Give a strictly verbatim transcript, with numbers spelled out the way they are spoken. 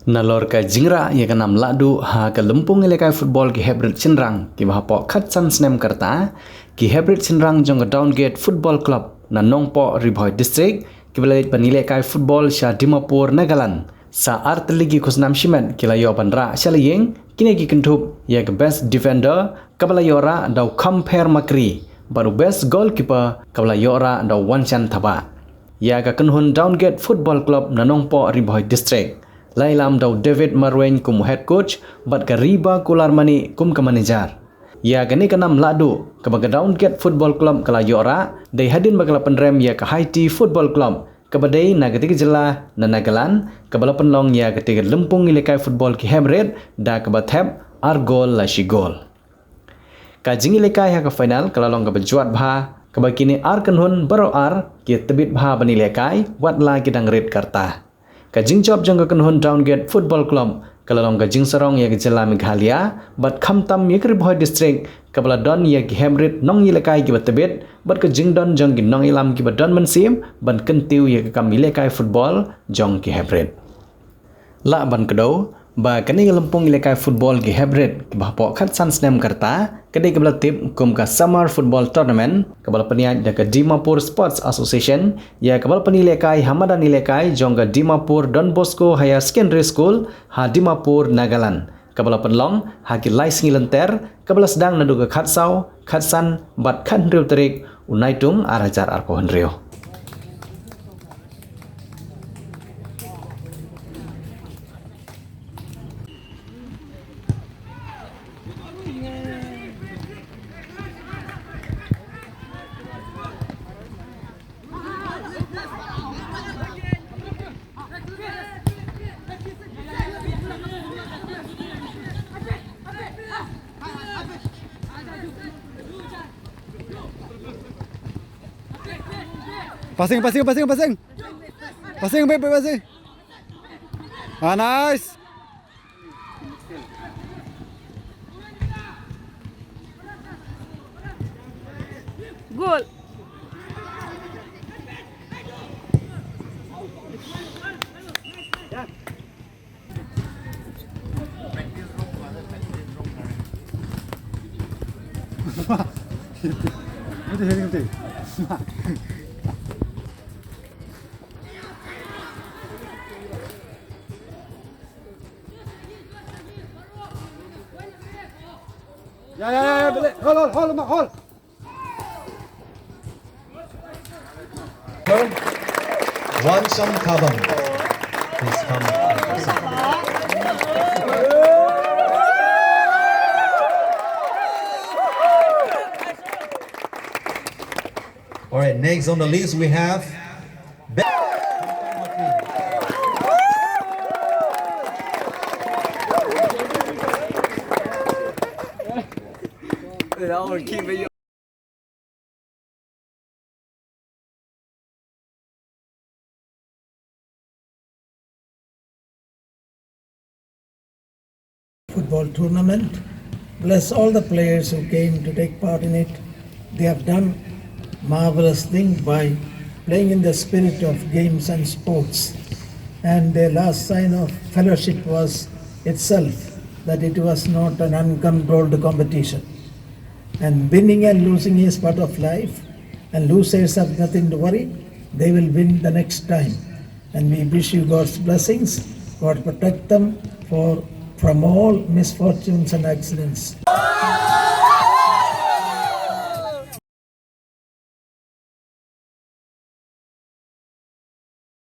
Nalor ka jingrah ïa ka nam lahduh ha ka lympung ïalehkai football ki heprit shynrang kiba hapoh khatsan snem ka rta, ki heprit shynrang jong ka Downgate Football Club na Nongpoh, Ri Bhoi District, kiba la leit ban ïalehkai football sha Dimapur, Nagaland, sa artylli ki khusnam shimet ki la ïoh ban rah sha la ïing, kine ki kynthup ïa ka best defender kaba la ïoh rah da u Khampher Makri, bad u best goalkeeper kaba la ïoh rah da u Wanshan Thabah. Ïa ka kynhun Downgate Football Club na Nongpoh, Ri Bhoi District, la ïalam da u David Marwein kum u head coach bad ka Riba Kularmani kum ka manager. Ïa kane ka nam lahduh kaba ka Downgate Football Club ka la ïoh rah, dei hadien ba ka la pynrem ïa ka Haiti Football Club, kaba dei na katei ka jylla na Nagaland, kaba la pynlong ïa katei ka lympung ïalehkai football ki heprit da kaba thep ar gol la shi gol. Ka jingïalehkai ha ka final ka la long kaba jwat bha, kaba kine ar kynhun baroh ar ki tbit bha ban ïalehkai, wat la ki dang rit ka rta. Ka jingjop jong ka kynhun Downgate Football Club ka la long ka jingsarong ïa ka jylla Meghalaya, bad khamtam ïa ka Ri Bhoi District, kaba la don ïa ki heprit nongïalehkai kiba tbit, bad ka jingdon jong ki nongïalam kiba don mynsiem ban kyntiew ïa ka kam ïalehkai football jong ki heprit. Lah ban kdew ba kane ka lympung ïalehkai football ki heprit kiba hapoh khatsan snem ka rta, ka dei kaba la tip kum ka Summer Football Tournament, kaba la pynïaid da ka Dimapur Sports Association, ïa kaba la pynïalehkai ha madan ïalehkai jong ka Dimapur Don Bosco Higher Secondary School ha Dimapur, Nagaland, kaba la pynlong ha ki lai sngi lynter, kaba la sdang naduh ka khatsaw, khatsan bad khathynriew tarik u Naitung ar hajar arphew hynriew. Passing, passing, passing, passing. Passing, baik, baik, passing. Ah, nice. Goal. Ya, ya, ya, ya, boleh. Hold, hold, hold, Mak, hold. Wansham Thabang. Please come. All right, next on the list we have Football tournament. Bless all the players who came to take part in it. They have done marvelous thing by playing in the spirit of games and sports. And their last sign of fellowship was itself that it was not an uncontrolled competition. And winning and losing is part of life, and losers have nothing to worry. They will win the next time. And we wish you God's blessings. God protect them for, from all misfortunes and accidents.